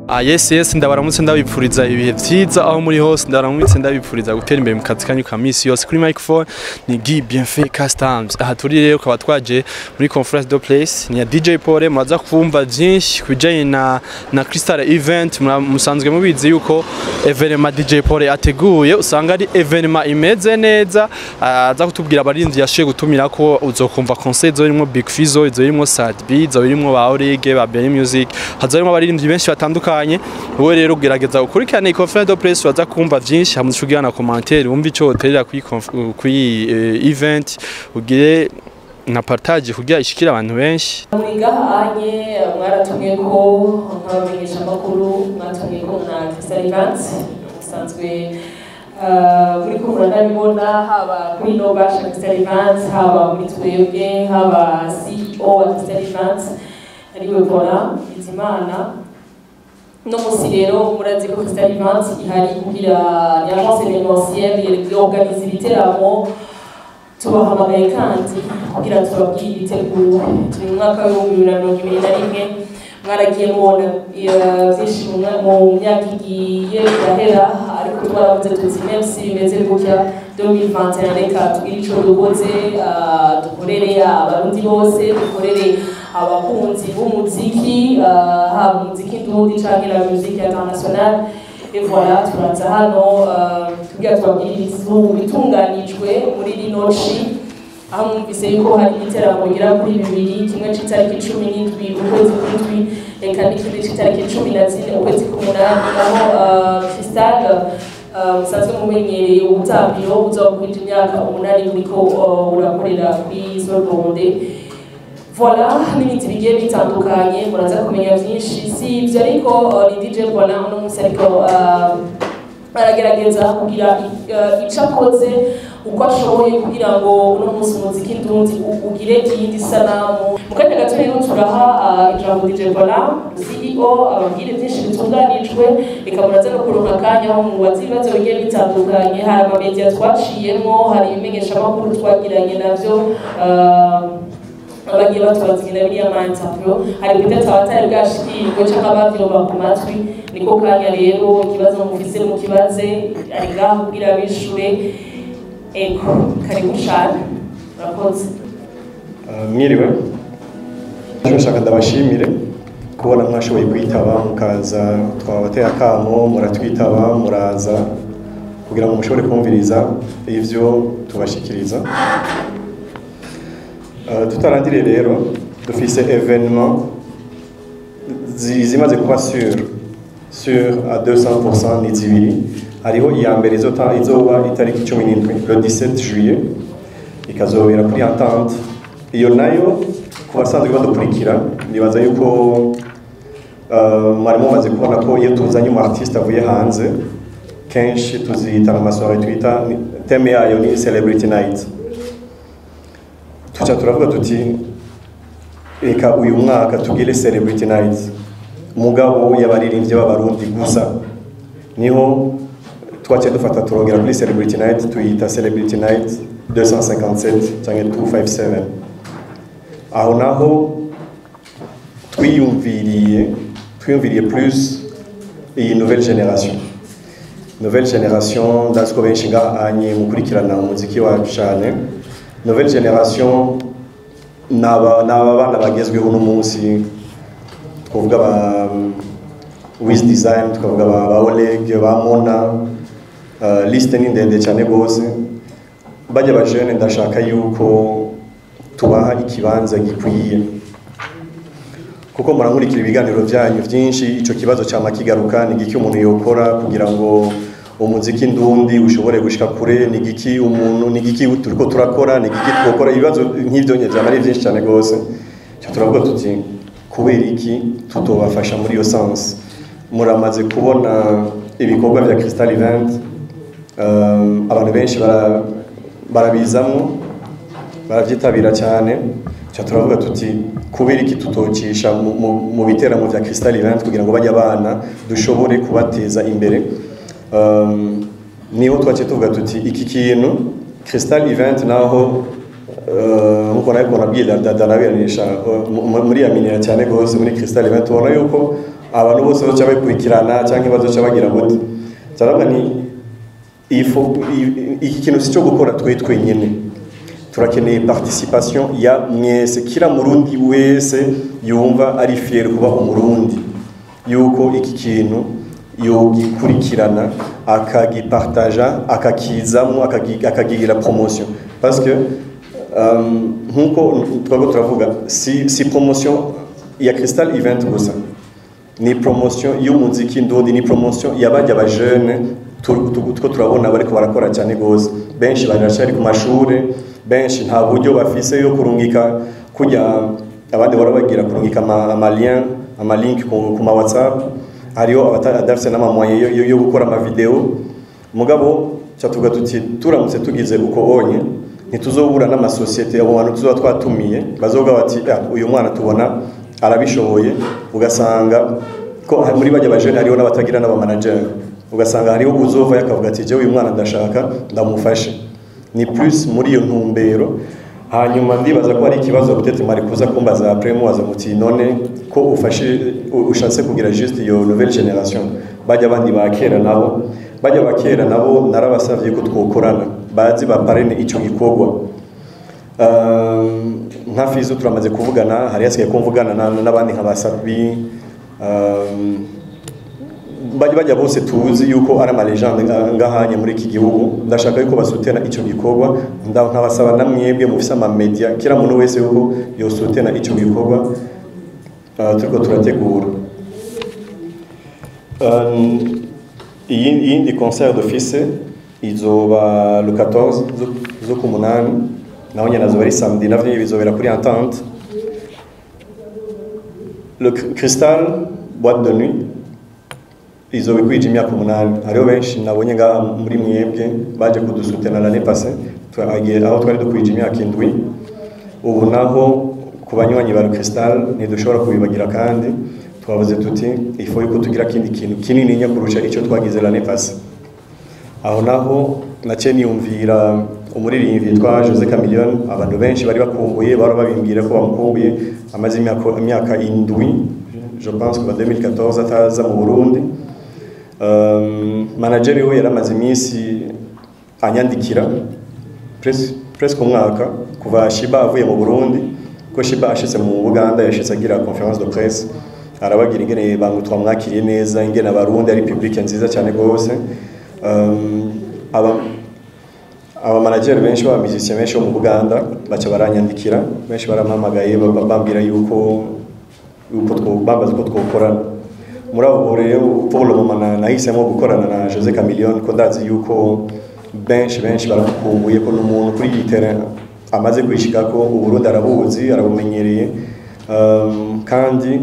Ah, yes, ndabaramutse, ndabipfuriza ibihe vyiza aho muri hose. Ndabaramutse, ndabipfuriza gutera imbere mu kazi kanyu ka misi yose. Kuri microphone ni Guy Bienfait Customs. Aha turi rero ukaba twaje muri conférence de presse ni ya DJ Paul. Muraza kumva vyinshi kubijanye na Crystal Event. Musanzwe mubizi yuko événement DJ Paul ateguye usanga ari événement imeze neza. Aza kutubwira abarinzi yashoboye gutumira, ko uzokumva concert zo Big Fizzo, izo irimo Sad B, izo irimo ba Orege, ba Berry Music, hazarimo abaririmbyi benshi batandukanye. Wowe rero ugerageza ukurikirane conférence de presse, waza kumva vyinshi, hamwe ucugira na commentaire, wumva ico woterera kuri event, ugire na partage kugira ishikire abantu benshi. Muri ngahanye mwaratumwe ko nk'abamenyesha amakuru, mwatumwe ko na Crystal Events. Musanzwe muri ko muranabibona, haba kuri no basha Crystal Events, haba muri twebwe, haba CEO wa Crystal Events ariwe Bona Bizimana. No musi rero murazi ko Crystal Events ihari kugira ni agence événementielle organise ibiteramo. Tubahamagaye kandi kugira tubabwire ibiteguro. Turi mu mwaka wa 2021. Mwaragiye mubona byinshi mu myaka igiye irahera, ariko twaravuze tuti même si bimeze gutya, 2021 reka tugire ico dukoze, dukorere Abarundi bose, dukorere abakunzi b'umuziki, haba umuziki ndundi canke la musique internationale. Et voilà, turaza hano kugira tubabwire ibitunganijwe muri rino ci, aho mwumvise yuko hari ibiteramo bigera kuri bibiri: kimwe c'itariki 17 ukwezi kw'indwi, eka n'ikindi c'itariki 14 ukwezi k'umunani, aho Crystal musanzwe mumenyereye ubutambiro buzoba bukwije imyaka 8 buriko burakorera kuri Sorbonne. Voilà, n'ibindi bigiye bitandukanye, muraza kumenya byinshi. Si ibyo ariko, ni DJ Bona uno munsi ariko aragerageza kugira ico akoze uko ashoboye kugira ngo uno munsi umuziki ndundi ugire iyindi sanamu. Mu kanya gato rero turaha ijambo DJ Bona CEO, ababwire byinshi bitunganijwe. Reka muraza no kuronka akanya aho mubaza ibibazo bigiye bitandukanye. Hari amamedia twaciyemwo, hari ibimenyeshamakuru twagiranye navyo, abagiye batubaza na biriya ma interview, hari peut-être abatari bwashikirwe canke abavyumva ku matwi. Niko kanya rero, ikibazo mufise mukibaze, ari ngaho kugira bishure. Ego, karibu cane, murakoze. Mwiriwe. Ndashaka ndabashimire kubona mwashoboye kwitaba mukaza. Twabateye akamo, muratwitaba, muraza kugira ngo mushobore kumviriza ivyo tubashikiriza. Tutarangiriye rero, dufise événement zimaze kuba sûr à 200%, ni zibiri. Hariho iya mbere izoba itariki 17, le 17 juillet, ikazobera kuri Entente. Iyo nayo, ku basanzwe badukurikira, nibaza yuko mwari mumaze kubona ko iyo tuzanye umu artiste avuye hanze, kenshi tuzita ama soirée twita thème yayo ni Celebrity Night. Tuca turavuga tuti reka uyu mwaka tugire Celebrity Night mugabo y'abaririmbyi b'Abarundi gusa. Niho twaciye dufata turongera kuri Celebrity Night, tuyita Celebrity Night 257 cyangwa 257. Aho naho twiyumviriye plus iyi nouvelle génération. Nouvelle génération, ndazi ko benshi ngaha anye mukurikirana umuziki wacu cyane. Nouvelle génération naba bana bagezweho uno munsi, twavuga ba Wiz Design, tukavuga ba Oleg, ba Mona, liste ni ndende cyane gose. Bajya bajene, ndashaka yuko tubaha ikibanza gikwiye, kuko murankurikira ibiganiro byanyu byinshi, ico kibazo cyama kigaruka: ni giki umuntu yokora kugira ngo umuziki ndundi ushobore gushika kure? Ni giki umuntu, ni giki turiko turakora, ni giki twokora? Ibibazo nk'ivyo nye vyama ari byinshi cyane gose. Cyo turavuga tuti kubera iki tutobafasha muri iyo sens? Muramaze kubona ibikorwa vya Crystal Event, abantu benshi barabizamwo, baravyitabira cyane. Cyo turavuga tuti kubera iki tutocisha mu biteramo vya Crystal Event kugira ngo bajye abana dushobore kubateza imbere? Niho twaciye tuvuga tuti iki kintu Crystal Event naho, nkuko nawe nabwira dada nabiganisha muri ya minira cyane gose muri Crystal Event, tubona yuko Abantu bose bazoca babikurikirana cyangwa bazoca bagira gute? Cyaravuga ni iki kintu si cyo gukora twe twenyine, turakeneye participation ya mwese, kila Murundi wese yumva ari fier kuba Umurundi, yuko iki kintu yogikurikirana, akagipartaja, akakizamo, akagigira promotion, parce que nkuko twaba turavuga, si promotion ya Crystal Event gusa, ni promotion y'umuziki ndundi, ni promotion y'abajya ba jeune two turabona bariko barakora cyane gose. Benshi baracari ku mashure, benshi nta buryo bafise yo kurungika kujya abandi barabagira kurungika ama lien, ama link ku ma WhatsApp. Hariho abadafise n'ama moyen yo gukora ama video. Mugabo cyatuvuga tuti turamutse tugize uko bonye, ntituzobura n'amasosiyete, abo bantu tuzoba twatumiye bazoga bati: "Ah, uyu mwana tubona arabishoboye." Ugasanga ko muri bajya bajene hariho n'abatagira n'aba manager, ugasanga hariho uzova yakavuga ati: "Jewe uyu mwana ndashaka ndamufashe." Ni plus muri iyo ntumbero. Hanyuma ndibaza ko hari ikibazo peut-être mwari kuza kumbaza après, mubaza muti: "None ko ufashe, ushatse kugira juste iyo nouvelle génération, bajya abandi ba kera nabo?" Bajya ba kera nabo narabasavye ko twokorana, bazi baparene ico gikorwa. Nka Fizo turamaze kuvugana, hari hasigaye ko mvugana n'abandi nka Basabi, bajya bose tuzi yuko ari ama légende ngahanye muri iki gihugu. Ndashaka yuko basutena ico gikorwa, nkabasaba na mwebwe mufise ama media, kila muntu wese yuko yosutena ico gikorwa turiko turategura. Iyindi concert d'office izoba le 14 z'ukumunani, naho nyene azoba ari samedi, navyo bizobera kuri Entente. Le Crystal boîte de nuit izoba ikwije imyaka 8. Hariho benshi nabonye ngaha muri mwebwe baje kudusutena l'année passée, twagiye aho twari dukwije imyaka 7. Ubu naho ku banywanyi ba Crystal ntidushobora kubibagira, kandi twavuze tuti il faut yuko tugira kindi kintu kinini nya kurusha icyo twagize l'année passée. Aho naho naciye niyumvira umuririmbyi yitwa Jose Chameleone, abantu benshi bari bakumbuye, bahora babimbwira ko bamukumbuye. Amaze imyaka 7, je pense, kuva 2014 ataza mu Burundi. Manager we yaramaze iminsi anyandikira, presque umwaka, kuva Shiba avuye mu Burundi, ko Shiba ashitse mu Buganda yashitse agira conférence de presse, arabagira ingene bangu twamwakiriye neza, ingene Abarundi ari public nziza cyane gose. Aba manager benshi b'aba musiciens benshi bo mu Buganda baca baranyandikira, benshi barampamagaye, bambwira yuko bambaza uko twokorana. Muri abo rero, pour le moment nahisemo gukorana na Jose Chameleone, ko ndazi yuko benshi benshi baramukumbuye, ko n'umuntu kuri iyi terrain amaze kwishikako, Uburundi arabuzi, arabumenyereye, kandi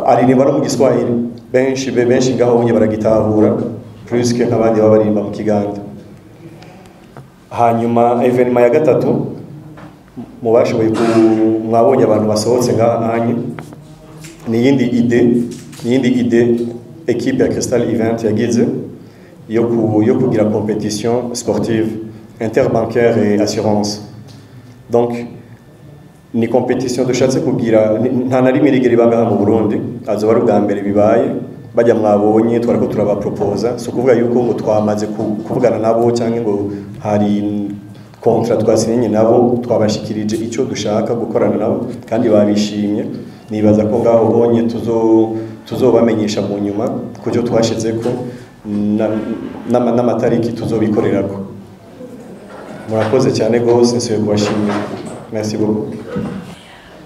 aririmba no mu Giswahili, benshi benshi ngaho bunye baragitahura plus que nk'abandi baba baririmba mu Kiganda. Hanyuma événement ya gatatu, mu bashoboye ku mwabonye abantu basohotse ngaha anye, ni iyindi idée, ni iyindi idée équipe ya Crystal Event yagize yo kugira compétition sportive interbancaire et assurance. Donc ni compétition dushatse kugira, nta na rimwe rigera iba ngaha mu Burundi, azoba ari ubwa mbere bibaye. Bajya mwabonye twariko turabaproposa, si ukuvuga yuko ngo twamaze kuvugana nabo cyangwa ngo hari contrat twasinye nabo. Twabashikirije icyo dushaka gukorana nabo kandi babishimye. Nibaza ko ngaho bonye tuzobamenyesha mu nyuma ku cyo twashizeko n'amatariki tuzobikorerako. Murakoze cyane rwose, nsubiye kubashimira, merci beaucoup.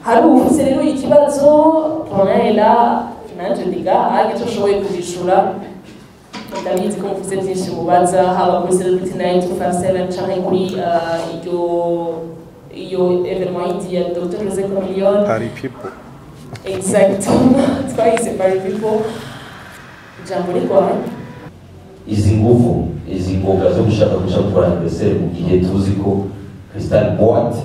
Hari ufise rero ikibazo, Tonela nanje ndiga icyo ushoboye kubishura. Ndabizi ko mufise byinshi mubaza, haba kuri Celebrity 9257 canke kuri iyo événement yindi ya Dr Jose Chameleone. Party people. Exactement, twahise Party People. Ijambo rigwaye. Izi nguvu, izi ngoga zo gushaka guca gukora anniversaire mu gihe tuzi ko Crystal Boîte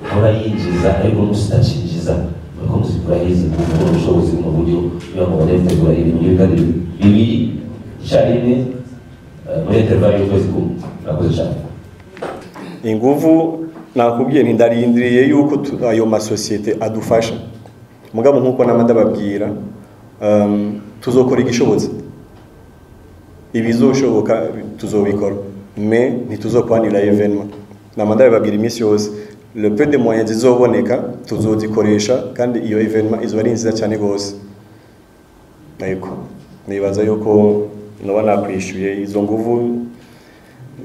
ihora yinjiza ariko n'umunsi itacinjiza, muriko muzikuraho izi nguvu n'ubushobozi mu buryo kugira ngo bajye bitegura ibintu kandi bibiri icyarimwe, muri intervalle y'ukwezi kumwe? Murakoze cyane. Inguvu nakubwiye nti ndarindiriye yuko ayo masosiyete adufasha. Mugabo nkuko nama ndababwira Tuzokora igishobotse, ibizoshoboka tuzobikora, mais ntituzokwanira événement. Nama ndabibabwira iminsi yose, le peu de moyens zizoboneka tuzozikoresha, kandi iyo événement izoba ari nziza cyane gose. Ariko nibaza yuko noba nakwishyuye izo nguvu,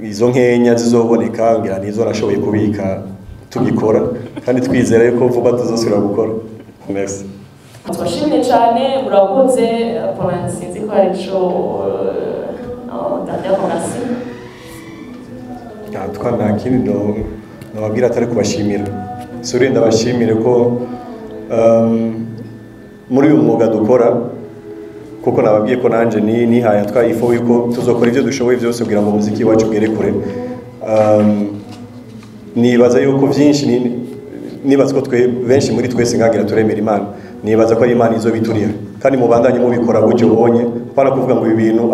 izo nkenya zizoboneka, ngira nizo nashoboye kubika tugikora, kandi twizera yuko vuba tuzosubira gukora. Merci. Tubashimire cyane, murakoze. Paulin, sinzi ko hari ico dernière remercie. Twa nta kindi nobabwira atari kubashimira. Suri ndabashimire ko muri uyu mwuga dukora, kuko nababwiye ko nanje ni nihaye twa ifo yuko tuzokora ibyo dushoboye byose kugira ngo umuziki wacu ugere kure. Nibaza yuko byinshi nibaza ko twe benshi muri twese ngangira turemera Imana, nibaza ko ari Imana izobiturira, kandi mubandanye mubikora gutyo ubonye, apana kuvuga ngo ibi bintu,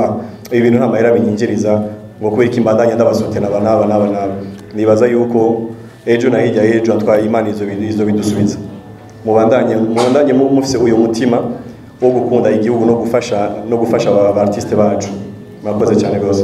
ibi bintu nta mahera binyinjiriza, ngo kubera iki mbandanya ndabasutena aba n'aba n'aba n'aba. Nibaza yuko ejo na hirya ejo atwaye Imana izo bidusubiza. Mubandanye mufise uyu mutima wo gukunda igihugu no gufasha aba artiste bacu. Murakoze cyane rwose.